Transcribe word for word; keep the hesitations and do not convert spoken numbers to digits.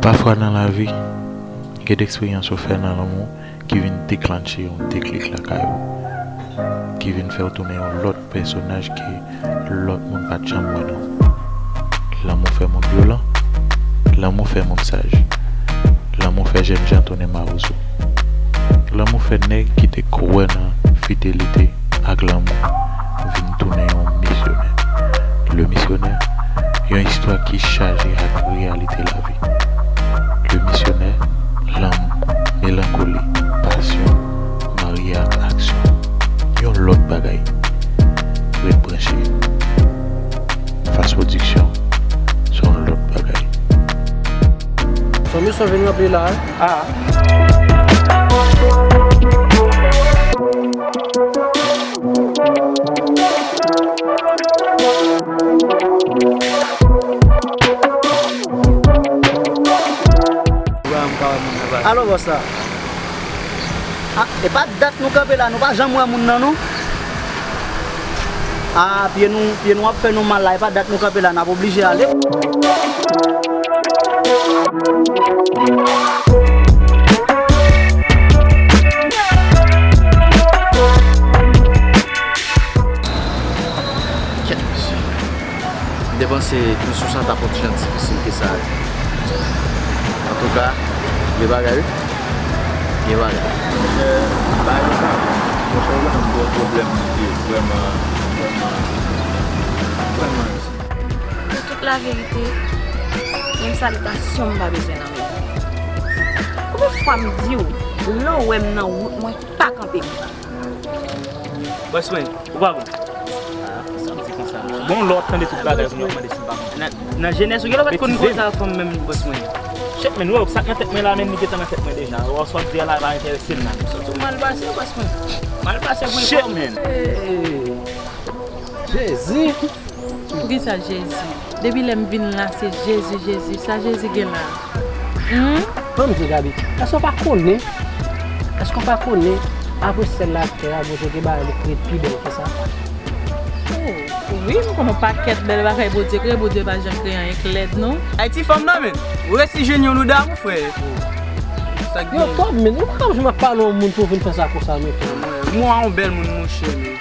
Pafwa nan lavi, gen de eksperyans ou fè nan lanmou ki vin deklanche yon deklik lakay ou, ki vin fè w tounen yon lòt pèsonaj ke lòt moun pa t janm wè nan ou. Lanmou fè moun vyolan, lanmou fè moun saj, lanmou fè jènjan tounen mawozo. Lanmou fè nèg ki te kwè nan fidelite ak lanmou vin tounen yon misyonè. Le Misyonè, yon istwa ki chaje ak reyalite lavi. Le Misyonè, lanmou, melankoli, pasyon, marye ak aksyon. Yon lòt bagay. Ret branche. Fas Pwodiksyon, se yon lòt bagay. Fanmi, sa w vin ranpli la, a? Alo, bòs la. Ah, e pa dat nou kanpe la, nou pa janm wè moun nan, non. Ah, pye nou, pye nou ap fè nou mal la, e pa dat nou kanpe la, n ap oblije ale. Kèt mesye. M te panse misyon sa t ap yon ti jan difisil ke sa. Antouka, gen bagay wi. Gen bagay. Monchè, bagay yo pa bon. Monchè, ou konnen m gen yon pwoblèm mwen te vrèman, vrèman, vrèman. Pou tout laverite, menm salitasyon m pa bezwen nan men w. Konbyen fwa m di w, lè w wè m nan wout mwen, pa kanpe m. Bòs mwen, ou pa bon. Ah, sa m di konsa. Bon, lè w ap tande tout bagay, pou nou ap mande si m pa bon. Nan, nan jenès ou genlè pa t konn konsa fanm menm, bòs mwen. Shit, men, wè, sa k nan tèt mwen la, men, li gentan nan tèt mwen deja. Wè, sa w ap di a la, pa enterese m la. Sòti w mal pase, bòs mwen. Mal pase, vre. Shit, men. Jezi! Poukisa Jezi? Depi lè m vin la, se Jezi, Jezi. Sa Jezi gen la? Hmm? Ban m di w, Gaby, èske w pa konnen? Èske w pa konnen, apre syèl la ak tè a, Bondye gen bagay li kreye pi bèl ke sa? Oh, wi, m konnen yon pakèt bèl bagay Bondye kreye, Bondye pa janm kreye anyen k lèd, non. Ay, ti fanm nan, men. Ou resi jwenn yon nou damou, frè. Sa k gen? Yo, twòp, men. Ou pa janm ap pale yon moun pou w vin fè sa konsa, men. Mwen, mwen, yon bèl moun, monchè, men.